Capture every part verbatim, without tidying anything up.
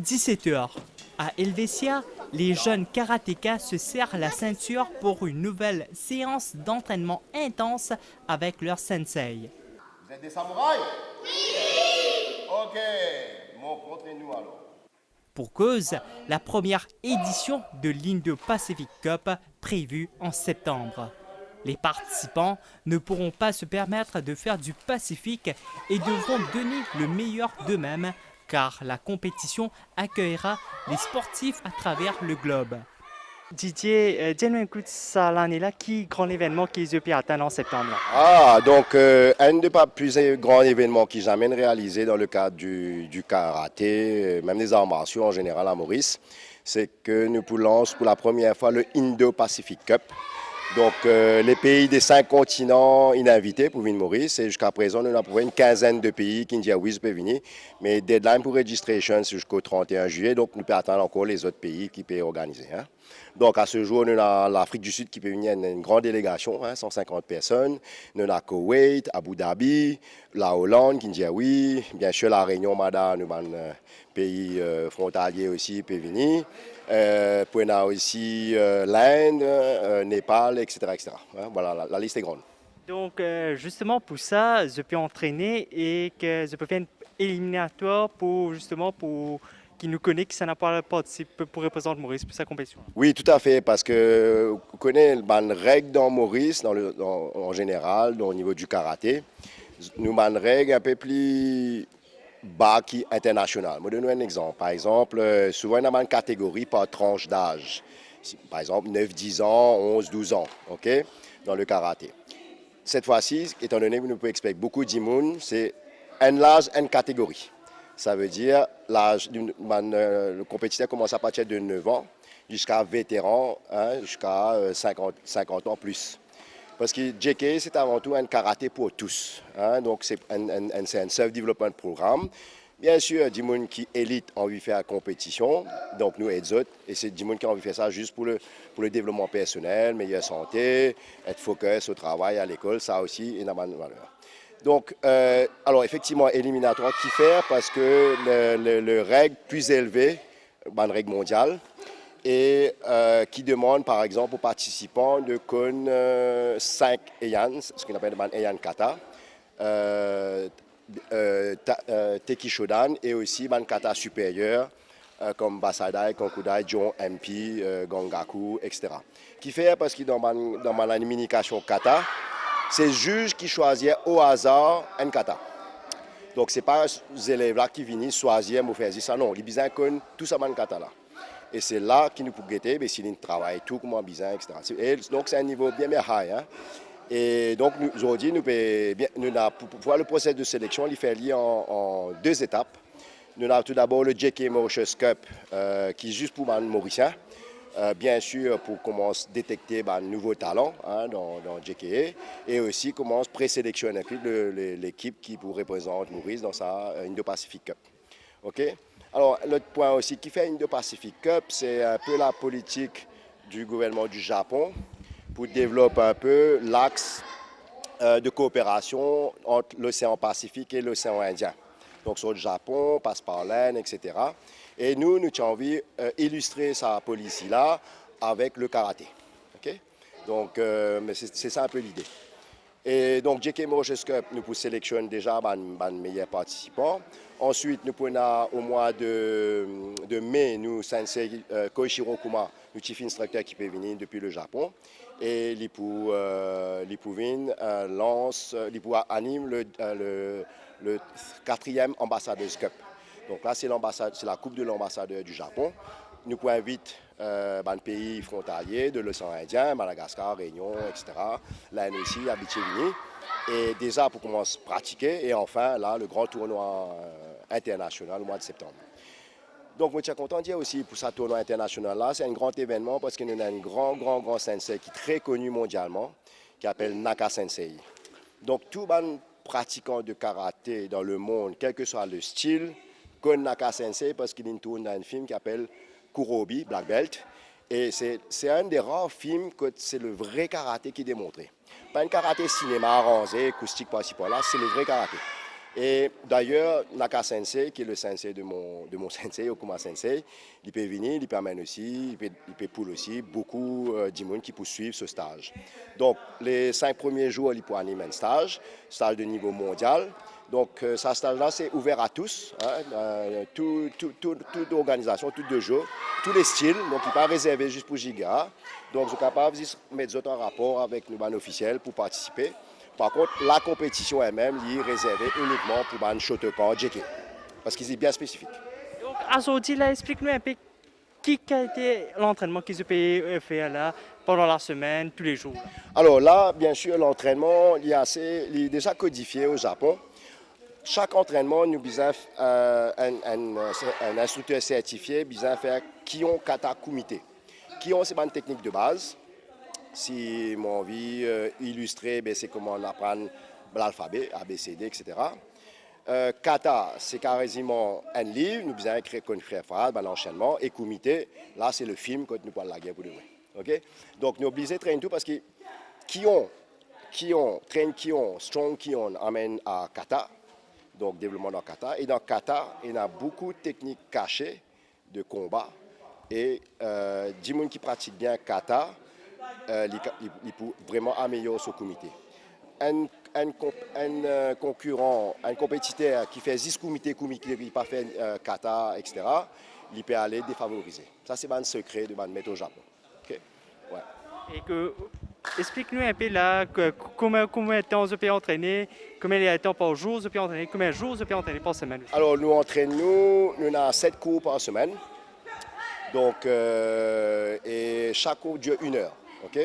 Dix-sept heures. À Helvetia, les jeunes karatékas se serrent la ceinture pour une nouvelle séance d'entraînement intense avec leur sensei. Vous êtes des samouraïs ? Oui ! Ok, montrez-nous alors. Pour cause, la première édition de l'Indo-Pacific Cup prévue en septembre. Les participants ne pourront pas se permettre de faire du Pacifique et devront donner le meilleur d'eux-mêmes, car la compétition accueillera les sportifs à travers le globe. Didier, euh, dir nou enn kou sa lane la, ki gran levenman ki zot pe atann an septanm la? Ah, donk, euh, enn de pa pli gran levenman ki zame realize dan le kad di, di karate, euh, mem dé zar marsio an zeneral a Moris, se ke nou pou lans pou la premie fwa le Indo-Pacific Cup. Donk, euh, le pei de sink kontinan inn invite pou vinn Moris, e ziska prezan nou ena apeprè enn kinzenn de pei ki'nn dir wi, zot pe vini, me deadline pou registration se ziska trant-e-enn ziye, donk nou pe atann ankor lezot pei ki pe organize, hein. Donk, a se zour, nou ena Lafrik di Sid ki pe vini, enn, enn gran delegasion, hein, san sinkant personn. Nou ena Koweït, Abu Dhabi, Laolann, ki'nn dir wi. Biensir, La Rényon, Mada, nou bann, euh, pei, euh, frontalie osi pe vini. Euh, pou ena osi, euh, Lind, euh, Nepal, et cetera, et cetera. Hein, voilà, la, la liste est grande. Donk, euh, zisteman pou sa, zot pe antrene e ke zot pe fer enn eliminatwar pou, zisteman, pou ki nou kone kisannla pou al partisip, pou reprezant Moris pou sa konpetision la. Wi, toutafe, parski, ou kone, bann reg dan Moris, dan le, dan, an zeneral, dan, o nivo di karate, nou bann reg enn pe pli ba ki internasional. Mo donn ou enn exanp. Par exanp, euh, souvan ena bann kategori par tranch daz. Si, par exanp, nef, diz an, onz, douz an, ok, dan le karate. Set fwa si, etandone nou pe expek boukou dimoun, se enn laz, enn kategori. Savedir, laz, bann, euh, konpetiter koumans apartir de nef an, ziska veteran, hein, ziska, euh, sinkant, sinkant an plis. Parski J K A, se avan tou enn karate pou tous, hein, donk se enn, enn, enn, se enn self development program. Biensir, dimoun ki elit anvi fer konpetision, donk nou ed zot, e se dimoun ki anvi fer sa zis pou le, pou le devlopman personel, meyer sante, et focus o travay, a lekol, sa osi, ena bann valer. Donk, euh, alor, efektivman, eliminatwar ki fer, parski le, le, le reg pli elve, bann reg mondial, e, euh, ki demann, par exanp, o partisipan de konn, euh, sink Eian, ce qu'on appelle bann Eian kata, euh, euh, ta-, euh, Teki Shodan, e osi bann kata siperyer, euh, kom Basadai, Konkudai, Jong, Empi, euh, Gangaku, et cetera. Kifer? Parski dan bann, dan bann liminiksion kata, se ziz ki swazir o azar enn kata. Donk, se pa zelev la ki vini swazir, mo fer zis sa, non. Li bizin konn tou sa bann kata la. E se la ki nou pou gete, be, si li travay tou kouma bizin, et cetera. Se, e donk, se enn nivo bien, bien high, hein. E donk, nou, zordi, nou pe, bien, nou ena, pou, pou, pou le prosesis de seleksion, li fer li an, an de etap. Nou ena toudabor le J K Mauritius Cup, euh, ki zis pou bann Morisien. Euh, biensir, pou koumans detekte bann nouvo talan, hein, dan, dan J K A, e osi koumans preseleksionn enn pe le, le, lekip ki pou reprezant Moris dan sa, euh, Indo-Pacific Cup. Ok? Alor, lot pwin osi, kifer Indo-Pacific Cup, se enn pe la politik di gouvernman di Zapon pou devlop enn pe lax, euh, de kooperasion ant Losean Pasifik e Losean Indien. Donk, sort Zapon, pas par Lind, et cetera. E nou, nou ti anvi, euh, ilistre sa polisi la avek le karate. Ok? Donk, euh, me se, se sa enn pe lide. E donk, J K Mauritius Cup, nou pou seleksionn deza bann, bann meyer partisipan. Answit, nou pou ena o mwa de, de me, nou sensei, euh, Koichiro Kuma, nou chief instructor ki pe vini depi le Zapon. E li pou, euh, li pou vinn, euh, lans, euh, li pou a-, anim le, euh, le, le katriem Ambassadors Cup. Donk la, se lanbasad-, se la Coupe de l'Ambassadeur du Japon. Nou pou invit, euh, bann pei frontalie de l'Océan Indien, Madagascar, Réunion, et cetera. Lind osi abitie vini. E deza pou koumans pratike. E anfin, la, le gran tournoi, euh, internasional o mwa de septanm. Donk, mo ti a kontan dir osi pou sa tournoi internasional la, se enn gran evennman parski nou ena enn gran, gran, gran sensei ki tre koni mondialman, ki apel Naka Sensei. Donk, tou bann pratikan de karate dan lemond, kelseswa le stil, konn Naka Sensei parski linn tourn dan enn fim ki apel Kurobi, Black Belt. E se, se enn de rar fim kot se le vre karate ki demontre. Pa enn karate sinema aranze, koustik parsi parla, se le vre karate. Et d'ailleurs, Naka Sensei, qui est le sensei de mon, de mon sensei, Okuma Sensei, li pe vini, li pe amenn osi, li pe, li pe poul osi boukou, euh, dimoun ki pou swiv so staz. Donk, le sink premie zour, li pou anim enn staz, staz de nivo mondial. Donk, euh, sa staz la, se ouver a tous, hein, euh, tou, tou, tou, tout organizasion, tout dojo, tou le stil. Donk, li pa rezerve zis pou Jiga. Donk, zot kapav zis met zot an rapor avek nou bann ofisiel pou partisipe. Par kont, la konpetision li mem, li rezerve inikman pou bann Shotokan J K, parski li bien spesifik. Donk, azordi la, explik nou inpe ki kalite lantrennman ki zot pe, euh, fer la pandan lasemenn, tou le zour la? Alor la, bien sir, lantrennman, li ase, li deza kodifie o Zapon. Sak antrennman, nou bizin, euh, enn, enn, euh, enn instrikter sertifie bizin fer kion, kata, kumite. Kion, se bann teknik de baz. Si mo anvi, euh, ilistre, be, se kouma aprann lalfabe, A B C D, et cetera. Euh, kata, se kareziman enn liv, nou bizin ekrir, konn fer fraz, bann ansennman, e kumite, la, se le fim kot nou pou al lager pou de vre. Ok? Donk, nou oblize train tou parski kion, kion, train kion, strong kion, amenn a kata, donk devlopman dan kata. E dan kata, ena boukou teknik kase de konba. E, euh, dimoun ki pratik bien kata, euh, li ka-, li, li pou vreman amelyor so kumite. Enn, enn konp-, enn, euh, konkiran, enn konpetiter ki fer zis kumite, kumite, li pa fer, euh, kata, et cetera, li pe ale defavorize. Sa, se bann sekre de bann met o Zapon. Ok? Wi. E ke, explik nou inpe la, ke, konbien, konbien tan zot pe antrene, konbien letan par zour zot pe antrene, konbien zour zot pe antrene par semenn osi? Alor, nou antrenn nou, nou ena set kour par semenn. Donk, euh, e sak kour dir enn er, ok?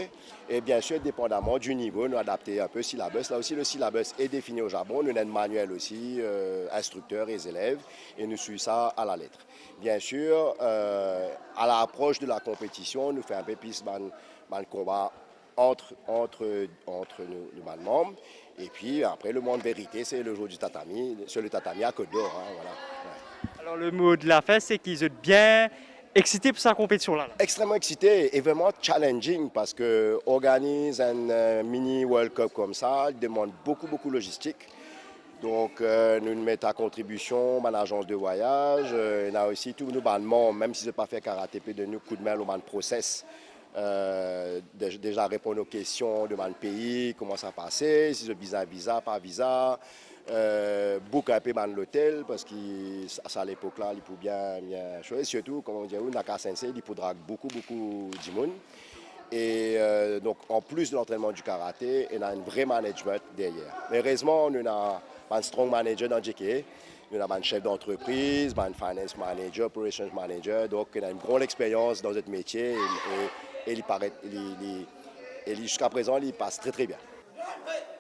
E bien sir, depandaman di nivo, nou adapte inpe syllabus. La osi, le syllabus est défini au Japon. Nou ena enn manuel osi, euh, instrikter e zelev, e nou swiv sa a la let. Bien sir, euh, a lapros de la konpetision, nou fer inpe plis bann, bann konba ant, ant, ant nou, nou bann manm. E pi apre, le moment vérité, c'est le jour du tatami, sur le tatami à Côte d'Or, hein, voilà. Ouais. Alor, le mo de la fin, se ki zot bien exite pou sa konpetision la, la? Extreman exite e vreman challenging, parski organiz enn, euh, mini World Cup koumsa, li demann boukou, boukou logistik. Donk, euh, nou met a kontribision bann azans de vwayaz, euh, ena osi tou nou bann manm, mem si zot pa fer karate, pe donn nou koudmin lor bann proses. Euh, de-, deza reponn o kestion de bann pei, kouma sa pase, si zot bizin viza, pa viza, euh, book inpe bann lotel, parski sa, sa lepok la, li pou bien, bien shoz. Sirtou, kouma dir ou, Naka Sensei, li pou drag boukou, boukou dimoun. E, euh, donk, an plis de lantrennman di karate, ena enn vre management deryer. Me erezman, nou ena bann strong manager dan J K. Nou ena bann sef dantrepriz, bann finance manager, operations manager. Donk, ena enn gran lexperyans dan zot metie e, e, e li paret, li, li, e li, ziska prezan, li pas tre, tre bien.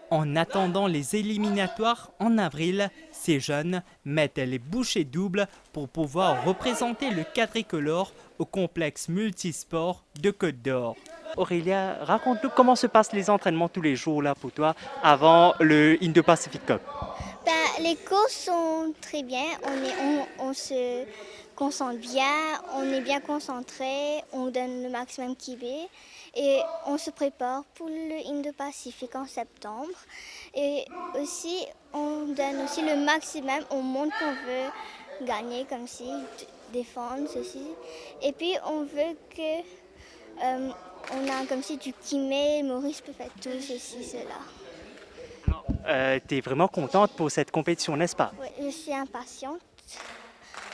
En attendant les éliminatoires en avril, ces jeunes mettent les bouchées doubles pour pouvoir représenter le quadricolore au complexe multisport de Côte d'Or. Aurélia, raconte-nous comment se passent les entraînements tous les jours là pour toi avant le Indo-Pacific Cup. Ben, les cours sont très bien, on est, on, on se concentre bien, on est bien concentré, on donne le maximum qui peut et on se prépare pour le Indo-Pacific en septembre. Et aussi, on donne aussi le maximum, on montre qu'on veut gagner comme si, d-, défendre ceci. Et puis, on veut que, euh, on a comme si du kiné, Maurice peut faire tout ceci, cela. Euh, t'es vraiment contente pour cette compétition, n'est-ce pas? Oui, je suis impatiente.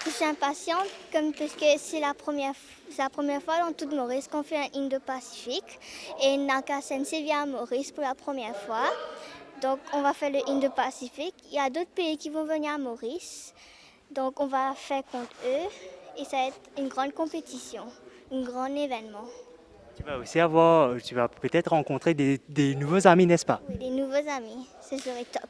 Je suis impatiente comme, parce que c'est la première f-, c'est la première fois dans toute Maurice qu'on fait un Indo-Pacifique. Et Naka Sensei vient à Maurice pour la première fois. Donc, on va faire le Indo-Pacifique. Il y a d'autres pays qui vont venir à Maurice. Donc, on va faire contre eux. Et ça va être une grande compétition, un grand événement. Tu vas aussi avoir, tu vas peut-être rencontrer des, des nouveaux amis, n'est-ce pas? Oui, des nouveaux amis. Ce serait top.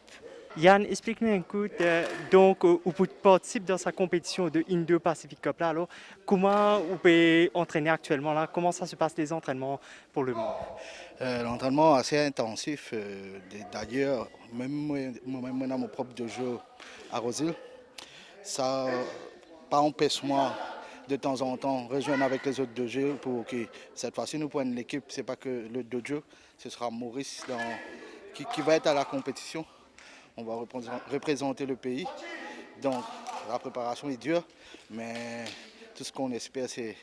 Yann, explik nou enn kou, euh, donk, euh, ou pou partisip dan sa konpetision de Indo-Pacific Cup la, alor, kouma ou pe antrene aktielman la? Comment ça se passe les entraînements pour le moment? Euh, l'entraînement assez intensif, euh, de-, d'ailleurs, même moi, moi-même, moi, dans mon propre dojo à Rose-Île, ça pas empêche moi de temps en temps rejoindre avec les autres dojo pour que cette fois-ci nous prenions l'équipe. C'est pas que le dojo, ce sera Maurice dans, qui, qui va être à la compétition. On va représenter, représenter le pays. Donc, la préparation est dure, mais tout ce qu'on espère, c'est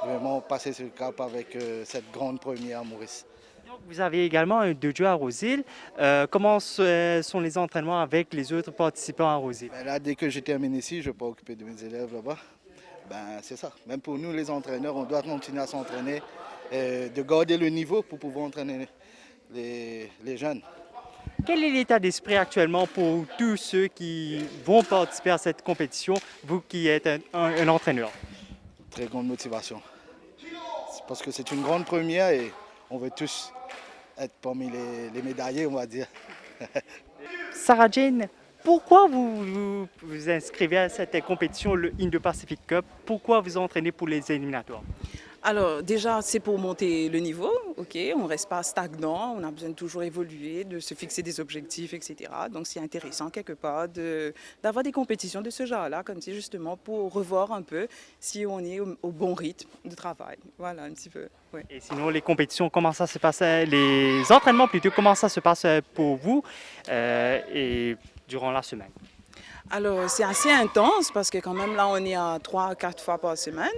vraiment passer ce cap avec, euh, cette grande première à Maurice. Donc, vous avez également un dojo à Rose-Hill. Euh, comment se- sont les entraînements avec les autres participants à Rose-Hill? Ben là, dès que je termine ici, je peux occuper de mes élèves là-bas. Ben, c'est ça. Même pour nous, les entraîneurs, on doit continuer à s'entraîner, euh, de garder le niveau pour pouvoir entraîner les, les jeunes. Quel est l'état d'esprit actuellement pour tous ceux qui vont participer à cette compétition, vous qui êtes un, un- un entraîneur? Très grande motivation. C'est parce que c'est une grande première et on veut tous être parmi les, les médaillés, on va dire. Sarah Jane, pourquoi vous, vous vous inscrivez à cette compétition, le Indo-Pacific Cup? Pourquoi vous entraînez pour les éliminatoires? Alors déjà, c'est pour monter le niveau, ok, on reste pas stagnant, on a besoin de toujours évoluer, de se fixer des objectifs, et cetera. Donc c'est intéressant quelque part de, d'avoir des compétitions de ce genre-là, comme si justement pour revoir un peu si on est au, au bon rythme de travail. Voilà un petit peu. Ouais. Et sinon, les compétitions, comment ça se passe, euh, les entraînements plutôt, comment ça se passe euh, pour vous euh, et durant la semaine? Alors, c'est assez intense parce que quand même là, on est à trois à quatre fois par semaine.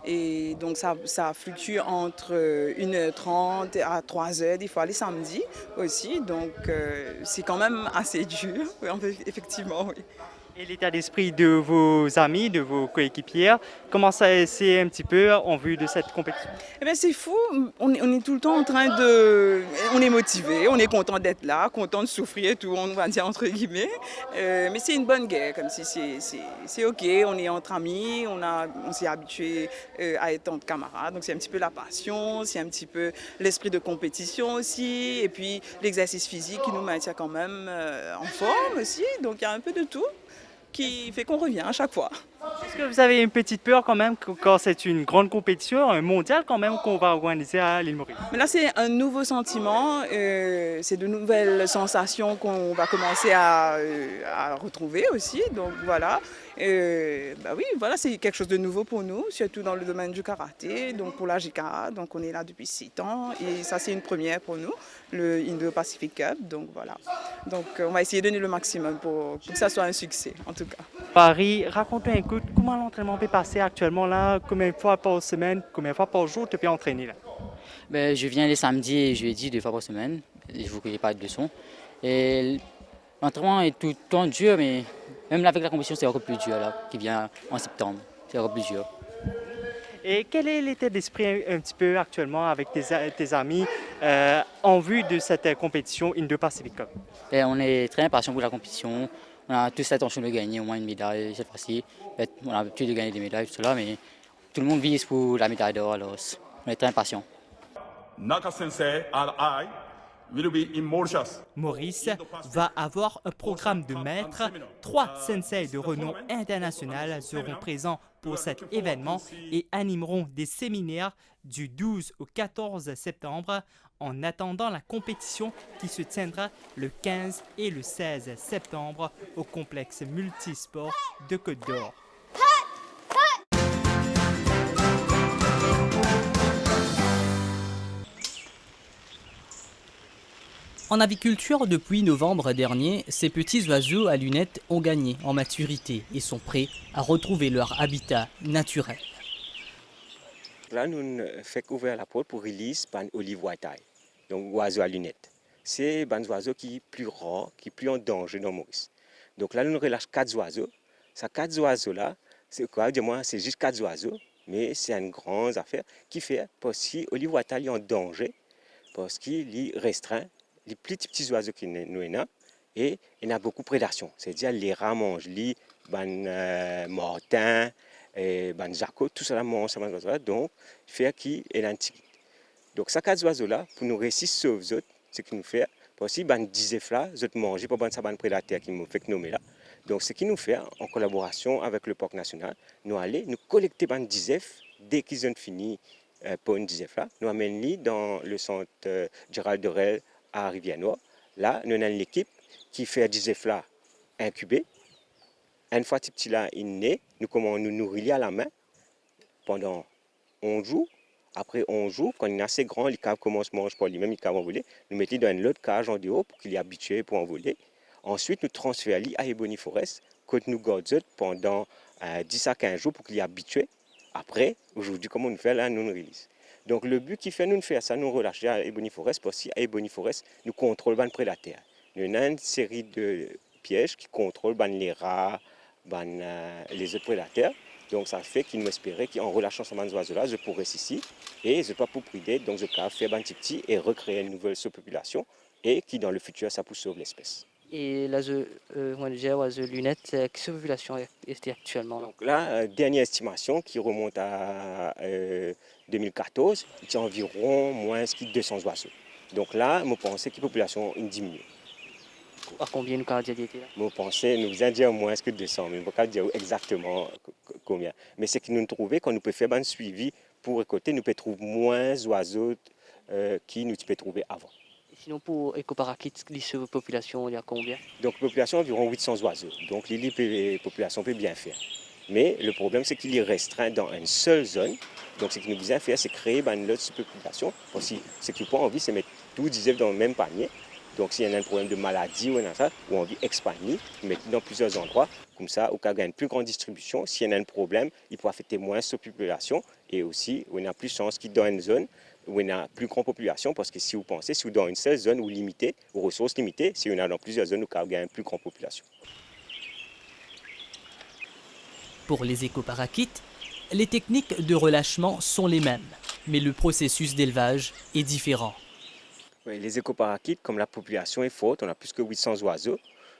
Et donc, ça, ça fluctue entre euh, une heure trente à trois heures, des fois les samedis aussi. Donc, euh, c'est quand même assez dur, oui, en fait, effectivement, oui. Et l'état d'esprit de vos amis, de vos coéquipiers, comment ça c'est un petit peu en vue de cette compétition? Eh bien, c'est fou. On, on est tout le temps en train de. On est motivé, on est content d'être là, content de souffrir et tout, on va dire entre guillemets. Euh, mais c'est une bonne guerre, comme si c'est, c'est, c'est ok, on est entre amis, on, a, on s'est habitué euh, à être entre camarades, donc c'est un petit peu la passion, c'est un petit peu l'esprit de compétition aussi, et puis l'exercice physique qui nous maintient quand même euh, en forme aussi, donc il y a un peu de tout qui fait qu'on revient à chaque fois. Est-ce que vous avez une petite peur quand même que- quand c'est une grande compétition, un mondial quand même qu'on va organiser à l'île Maurice? Mais là, c'est un nouveau sentiment, euh, c'est de nouvelles sensations qu'on va commencer à, euh, à retrouver aussi. Donc voilà. Euh, bah oui, voilà, c'est quelque chose de nouveau pour nous, surtout dans le domaine du karaté, donc pour la J K A. Donc on est là depuis sept ans et ça, c'est une première pour nous, le Indo-Pacific Cup. Donc voilà. Donc euh, on va essayer de donner le maximum pour, pour que ça soit un succès, en tout cas. Paris, raconte-nous un coup, comment l'entraînement peut passer actuellement là, combien de fois par semaine, combien de fois par jour tu peux entraîner là? Ben, je viens les samedis et jeudis, deux fois par semaine, les jours que j'ai pas de leçon. Et l'entraînement est tout le temps dur, mais même là, avec la compétition, c'est encore plus dur, là, qui vient en septembre. C'est encore plus dur. Et quel est l'état d'esprit un, un petit peu actuellement avec tes, a- tes amis euh, en vue de cette euh, compétition Indo-Pacific Cup? Et on est très impatients pour la compétition. On a tous l'intention de gagner au moins une médaille cette fois-ci. En fait, on a l'habitude de gagner des médailles, tout cela, mais tout le monde vise pour la médaille d'or, alors on est très impatients. Naka Sensei R I will be in Mauritius. Maurice va avoir un programme de maîtres. Trois sensei de renom international seront présents pour cet événement et animeront des séminaires du douze au quatorze septembre en attendant la compétition qui se tiendra le quinze et le seize septembre au complexe multisport de Côte d'Or. En aviculture, depuis novembre dernier, ces petits oiseaux à lunettes ont gagné en maturité et sont prêts à retrouver leur habitat naturel. La nou fek ouver laport pou release bann olive white-eye, donk zwazo a linet. Se bann zwazo ki pli rar, ki pli an danze dan Moris. Donk la nou relash kat zwazo. Sa kat zwazo la, se kwa, dir mwa, se zis kat zwazo, me se enn gran zafer. Kifer? Parski olive white-eye li an danze, parski li restrin, li pli tipti zwazo ki nou ena, e ena boukou predasion, setadir lera manz li, bann eh, martin, eh, bann zako, tousala manz sa bann zwazo la, donk fer ki ena enn tigit. Donk sa kat zwazo la, pou nou resi sov zot, seki nou fer, parski bann dizef la, zot manze par bann sa bann predater ki mo fek nome la. Donk seki nou fer, an kolaborasion avek le Park Nasional, nou ale, nou kolekte bann dizef, deki zot fini eh, ponn dizef la, nou amenn li dan le sant eh, Gérald Dorel a Rivière Noire. La nou ena enn lekip ki fer dizef la inkibe. Enn fwa tipti la inn ne, nou koumans nou nouri li a lame pandan onz zour. Apre onz zour, kan li ase gran, li kav koumans manz par limem, li kav anvole, nou met li dan enn lot kaz andeor pou ki li abitie pou anvole. Answit, nou transfer li a Ebony Forest, kot nou gard zot pandan, eh, dis a kinz zour pou ki li abitie. Apre, azordi, kouma nou fer la, nou release. Donk, le bi ki fer nou fer sa, nou relas li a Ebony Forest, parski a Ebony Forest, nou kontrol bann predater. Nou ena enn seri de piez ki kontrol bann lera, bann, eh, lezot predater. Donk, sa fer ki nou espere ki an relasion ansam bann zwazo la, zot pou res isi e zot pa pou pride, donk zot kapav fer bann tipti e rekree enn nouvel soupopilasion e ki, dan le fitir, sa pou sov lespes. E la, zot, eh, kouma dir, zot linet, eh, ki soupopilasion ete aktielman la? Donk la, eh, dernie estimasion ki remont a, eh, de mil katorz, ti anviron mwins ki de san zwazo. Donk la, mo panse ki popilasion inn diminie. A konbien nou kapav dir li ete la? Mo panse nou bizin dir mwins ki de san, me mo pa kapav dir ou exakteman ko-, ko-, konbien. Me seki nou trouve, kan nou pe fer bann swivi pou rekolte, nou pe trouv mwins zwazo, eh, ki nou ti pe trouve avan. Sinon, pou Ecoparakit, li soupopilasion, li a konbien? Donk, popilasion anviron wit san zwazo. Donk, li, li pe, popilasion pe bien fer. Me le problem, se ki li restrin dan enn sel zone. Donk, seki nou bizin fer, se kree bann lot soupopilasion. Parski seki ou pa anvi, se met tou dizef dan mem panie. Donk, si ena enn problem de maladi ou ena sa, ou anvi expand li, met li dan plizier zandrwa. Koumsa, ou kapav gagn pli gran distribision. Si ena enn problem, li pou afekte mwins soupopilasion. E osi, ou ena plis sans ki dan enn zone, ou ena pli gran popilasion, parski si ou panse, si ou dan enn sel zone, ou limite, ou resours limite, si ou ena dan plizier zone, ou kapav gagn pli gran popilasion. Pour les écoparakits, les techniques de relâchement sont les mêmes, mais le processus d'élevage est différent. Oui, les écoparakits, comme la population est forte, on a plus que huit cents oiseaux,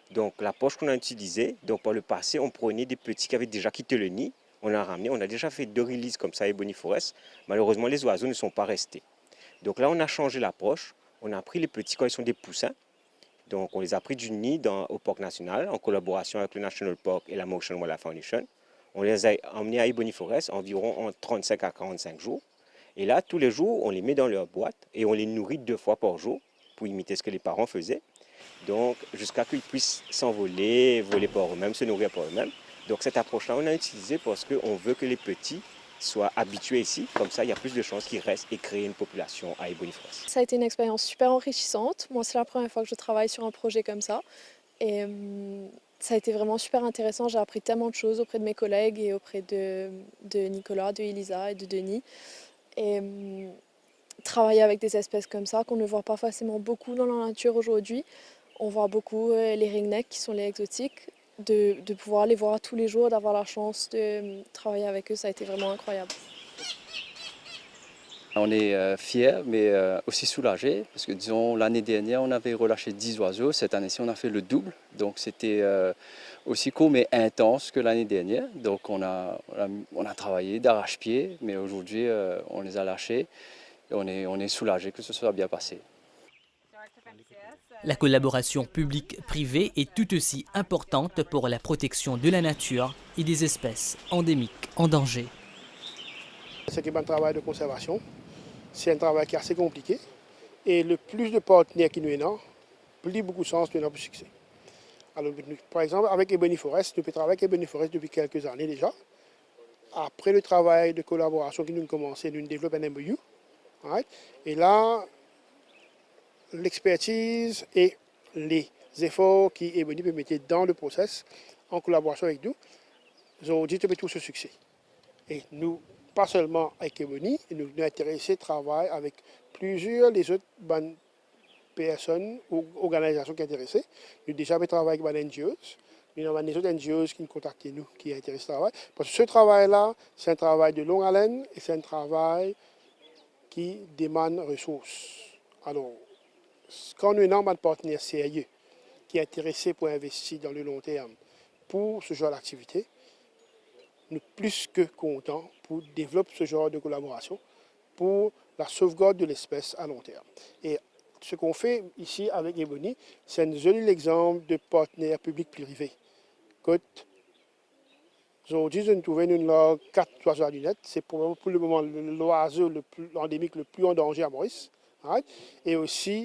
donc l'approche qu'on a utilisée, donc par le passé, on prenait des petits qui avaient déjà quitté le nid, on a ramené, on a déjà fait deux releases comme ça à Ebony Forest. Malheureusement, les oiseaux ne sont pas restés. Donc là, on a changé l'approche, on a pris les petits quand ils sont des poussins, donc on les a pris du nid dans, au parc national, en collaboration avec le National Park et la Murchison Wildlife Foundation. On les a amenés à Ebony Forest environ en trente-cinq à quarante-cinq jours. Et là, tous les jours, on les met dans leur boîte et on les nourrit deux fois par jour pour imiter ce que les parents faisaient. Donc, jusqu'à qu'ils puissent s'envoler, voler par eux-mêmes, se nourrir par eux-mêmes. Donc, cette approche-là, on a utilisé parce qu'on veut que les petits soient habitués ici. Comme ça, il y a plus de chances qu'ils restent et créent une population à Ebony Forest. Ça a été une expérience super enrichissante. Moi, c'est la première fois que je travaille sur un projet comme ça. Et, euh, ça a été vraiment super intéressant. J'ai appris tellement de choses auprès de mes collègues et auprès de, de Nicolas, de Elisa et de Denis. Et, euh, travailler avec des espèces comme ça qu'on ne voit pas forcément beaucoup dans la nature aujourd'hui. On voit beaucoup, euh, les ringneck qui sont les exotiques. De, de pouvoir les voir tous les jours, d'avoir la chance de, euh, travailler avec eux, ça a été vraiment incroyable. On est, euh, fiers, mais, euh, aussi soulagés, parce que, disons, l'année dernière, on avait relâché dix oiseaux. Cette année-ci, on a fait le double. Donc, c'était, euh, aussi court, mais intense que l'année dernière. Donc, on a, on a, on a travaillé d'arrache-pied, mais aujourd'hui, euh, on les a lâchés. Et on est, on est soulagés que ce soit bien passé. La collaboration publique-privée est tout aussi importante pour la protection de la nature et des espèces endémiques en danger. Seki bann travay de konsèrvasion, se enn travay ki ase konplike, e le plis de partner ki nou ena, pli boukou sans nou ena pou sikse. Alor, nou, par exanp, avek Ebony Forest, nou pe travay avek Ebony Forest depi kelke zane deza. Apre le travay de kolaborasion ki nou komanse, nou devlop enn M O U, right? E la, lexpertiz e lezefor ki Ebony pe mete dan le proses, an kolaborasion avek nou, zordi to pe trouv so sikse. E nou, pa selman avek Ebony, nou, nou interese travay avek plizier lezot bann personn ou organizasion ki interese. Nou deza pe travay avek bann N G Os. Nou ena bann lezot N G Os ki kontakte nou, ki interese travay. Parski se travay la, se enn travay de long alenn e se enn travay ki demann resours. Alor, kan nou ena bann partner serye ki interese pou investi dan le long term pou se zanr laktivite, nou plis ke kontan pou devlop se zanr de kolaborasion pou la sovgard de lespes a long term. E seki nou fer isi avek Ebony, se enn zoli lexanp de partner piblik prive. Kot zordi, zot trouve nou larg kat zwazo a linet, se pou, pou le moman lwazo le pli andemik, le pli an danze a Moris, right? E osi,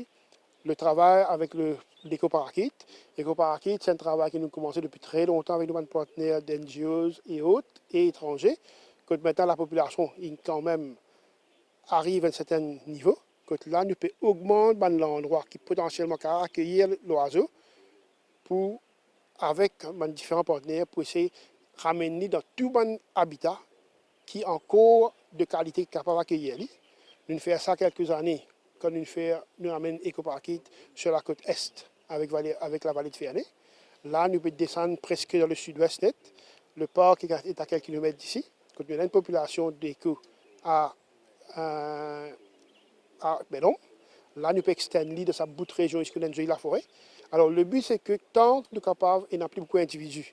le travay avek le, Ecoparakit. Ecoparakit, se enn travay ki nou komanse depi tre lontan avek nou bann partner de N G Os e ot, e etranze, kot aster lapopilasion inn kanmem ariv enn serten nivo, kot la nou pe ogmant bann landrwa ki potansielman kapav akeyir lwazo, pou, avek bann diferan partner, pou esey ramenn li dan tou bann abita ki ankor de kalite ki kapav akeyir li. Nou'nn fer sa kelke zane, kan nou'nn fer, nou amenn Eco Park It sur la côte est avek vale, avek lavale de Ferney. La, nou pe desann preske dan le sud-ouest net. Le park est à quelques kilomètres d'ici. Kot nou ena enn popilasion d'Eco a, euh, a Bel Ombre. La, nou pe extend li dan sa bout rezion isi ki nou ena enn zoli lafore. Alor, le bi, se ke tan ki nou kapav ena pli boukou individi,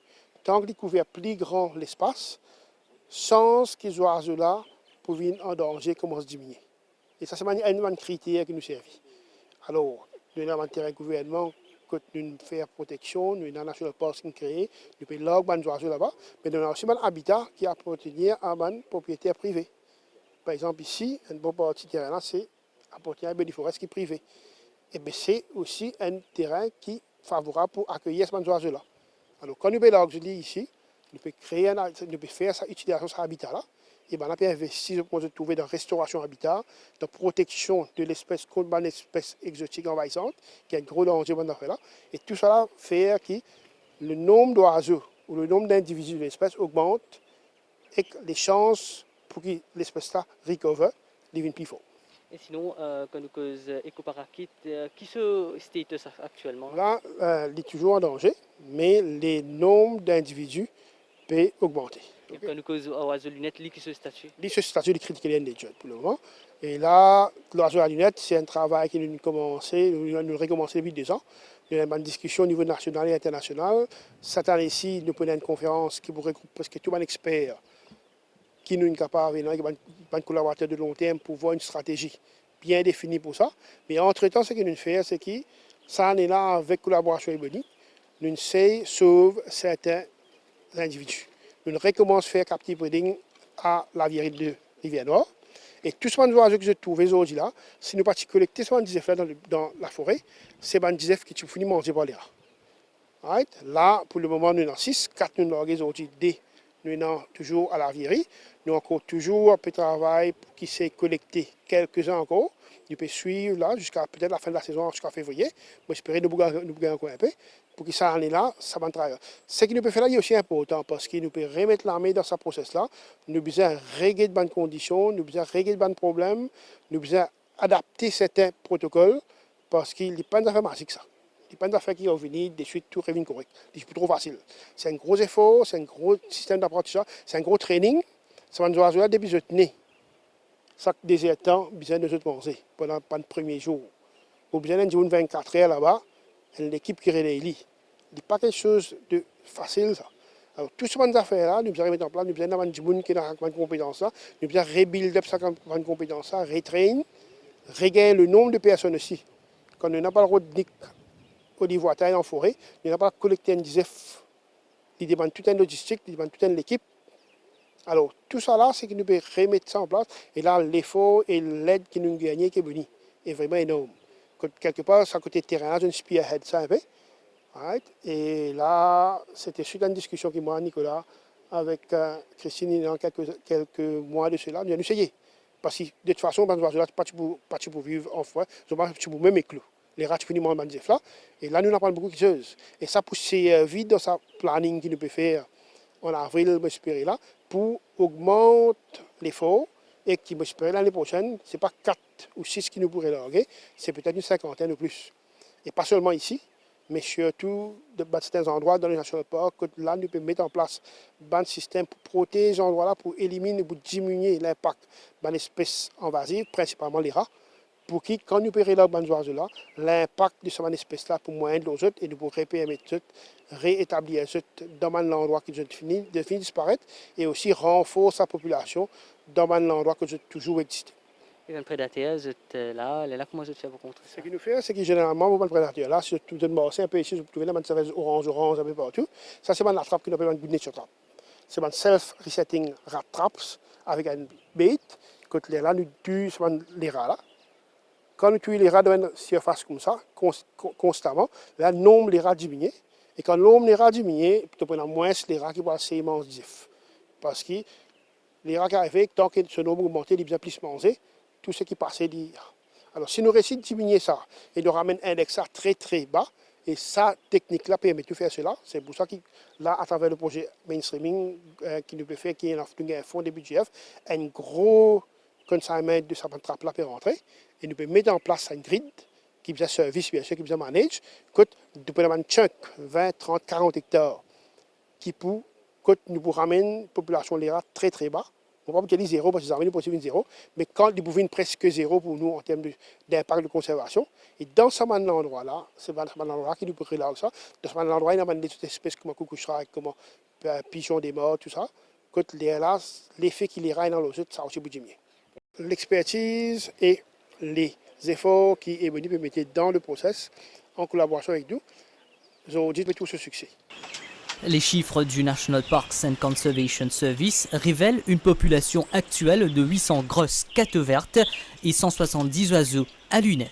tan ki li kouver pli gran lespas, sans ki zwazo la pou vinn an danze koumans diminie. E sa, se bann, enn bann kriter ki nou servi. Alor, nou ena bann terin gouvernman kot nou fer proteksion, nou ena National Parks ki kree, nou pe larg bann zwazo laba, me nou ena osi bann abita ki apartenir a bann propriyeter prive. Par exanp, isi, enn bon parti terin la, se apartenir a Beni Forest ki prive. E be, se osi enn terin ki favorab pou akeyir sa bann zwazo la. Alor, kan nou pe larg li isi, nou pe kree enn, nou pe fer sa itilizasion sa abita la, e bann la pe investi, zot, kouma zot trouve, dan restorasion abita, dan proteksion de lespes kont bann espes exotik anvayisan, ki enn gro danze bann zafer la. E tou sa la fer ki le nonb zwazo ou le nonb dindividi de lespes ogmant, ek lesans pou ki lespes la recover, li vinn pli for. E sinon, euh, kan nou koz, euh, Eco Park It, euh, ki so status a-, aktielman? La, euh, li touzour an danze, me le nonb dindividi pe ogmante. E kan nou koz zwazo linet, li ki so stati? Li so stati de critical endangered pou le moman. E la, zwazo linet, se enn travay ki nou komanse, nou, nou rekomanse depi de zan. Nou ena bann diskision onivo nasional e internasional. Set ane isi, nou pou ena enn konferans ki pou regroup preske tou bann exper ki nou kapav, ena bann, bann kolaborater de long term pou vwar enn stratezi bien defini pou sa. Me antretan, seki nou fer, se ki sa ane la, avek kolaborasion Ebony, nou sey sov sertin individi. Nou rekomans fer captive breeding a Lavieri de Rivier Nwar. E tou sa bann zwazo ki zot trouve zordi la, si nou pa ti kolekte sa bann dizef la dan, dan lafore, se bann dizef ki ti pou fini manze par lera. Right? La, pou le moman, nou ena sis, kat nou large zordi, de nou ena touzour a Lavieri. Nou ankor touzour pe travay pou ki sey kolekte kelkezin ankor. Nou pe swiv la ziska petet lafin de lasezon, ziska fevriye. Mo espere nou pou gagn, nou pou gagn ankor inpe, pou ki sa ane la, sa bann travay la. Seki nou pe fer la, li osi inportan, parski nou pe remet lame dan sa proses la. Nou bizin reget bann kondision, nou bizin reget bann problem, nou bizin adapte sertin protokol, parski li pa enn zafer mazik sa. Li pa enn zafer ki ou vini, deswit tou revinn korek. Li pou tro fasil. Se enn gro zefor, se enn gro sistem daprantizaz, se enn gro training. Sa bann zwazo la, depi zot ne, sak dezertan, bizin donn zot manze pandan bann premie zour. Ou bizin enn dimoun vennkat er laba, enn lekip ki reley li. Li pa kiksoz de fasil sa. Alor, tou sa bann zafer la, nou bizin remet an plas, nou bizin ena bann dimoun ki ena bann konpetans la, nou bizin rebuild up sa bann konpetans la, retrain, regagn le nonb de personn osi. Kan nou ena pa le drwa nik oliv watay an fore, nou ena pa kolekte enn dizef, li demann tou enn logistik, li demann tou enn lekip. Alor, tou sa la, seki nou pe remet sa an plas, e la, lefor e led ki nou gagne, ki boni, e vreman enorm. Kot, kelkepar, sa kote terin la, zot inn spearhead sa inpe. Right? E la, sete swit a enn diskision ki mwa, Nicolas, avek, euh, Christine, il y a quelques, quelques mois de cela, nou, nou seye. Parski, de tout fason, bann zwazo la, pa ti pou, pa ti pou viv an fore, zot pa ti pou mem eklo. Lera ti fini manz bann zef la. E la, nou aprann boukou kiksoz. E sa pou servi dan sa planning ki nou pe fer an avril, mo espere la, pou ogmant lefor e ki, mo espere, lane prosenn, se pa kat ou sis ki nou pou relarge, se petet enn sinkantenn ou plis. E pa selman isi, me sirtou dan bann sertin zandrwa dan le National Park, kot la nou pe met an plas bann sistem pou protez landrwa la, pou eliminn, pou diminie linpak bann espes invaziv, prinsipalman lera, pou ki, kan nou pe relarg bann zwazo la, linpak de sa bann espes la pou mwayenn lor zot e nou pou repermet zot reetablir zot dan bann landrwa ki zot fini, zot fini disparet, e osi ranfors sa popilasion dan bann landrwa ki zot touzour existe. E bann predater, zot, eh, la, lerla kouma zot fer pou kontrer sa? Seki nou fer, seki zeneralman, bann predater la, si zot, zot marse inpe isi, zot trouve ena bann zafer oranz, oranz, inpe partou. Sa, se bann latrap ki nou apel bann good nature trap. Se bann self-resetting rat traps avek enn bait, kot lerla nou touy sa bann lera la. Kan nou touy lera dan enn sirfas koumsa, kons-, kon-, konstaman, la, nonb lera diminie. E kan nonb lera diminie, to pou ena mwins lera ki pou al sey manz zef. Parski lera ki arive, tan ki so nonb ogmante, li bizin plis manze, tou seki pase, li... Alor, si nou resi diminie sa, e nou ramenn index la tre, tre ba, E sa teknik la permet nou fer sela. Se pou sa ki la, atraver le proze mainstreaming, eh, ki nou pe fer, ki ena, nou gagn fon de B G F, enn gro consignment de sa bann trap la pe rantre, e nou pe met an plas enn grid ki bizin servis, biensir, ki bizin manage, kot nou pou ena bann chunk, vin, trant, karant ektar, ki pou, kot nou pou ramenn popilasion lera tre, tre ba. Mo pa pou dir li zero, parski zame nou pou vinn zero, me kan li pou vinn preske zero pou nou an term de, dinpak de konservasion. E dan sa bann landrwa la, se bann, sa bann landrwa ki nou pou relarg sa. Dan sa bann landrwa, ena bann lezot espes kouma koukouy, kouma, eh, pizon de mar, tou sa. Kot lerla, lefe ki lera ena lor zot, sa osi pou dimie. Lexpertiz e lezefor ki Ebony pe mete dan le proses an kolaborasion avek nou, zordi pe trouv so sikse. Les chiffres du National Parks and Conservation Service révèlent une population actuelle de huit cents grosses cates vertes et cent soixante-dix oiseaux à lunettes.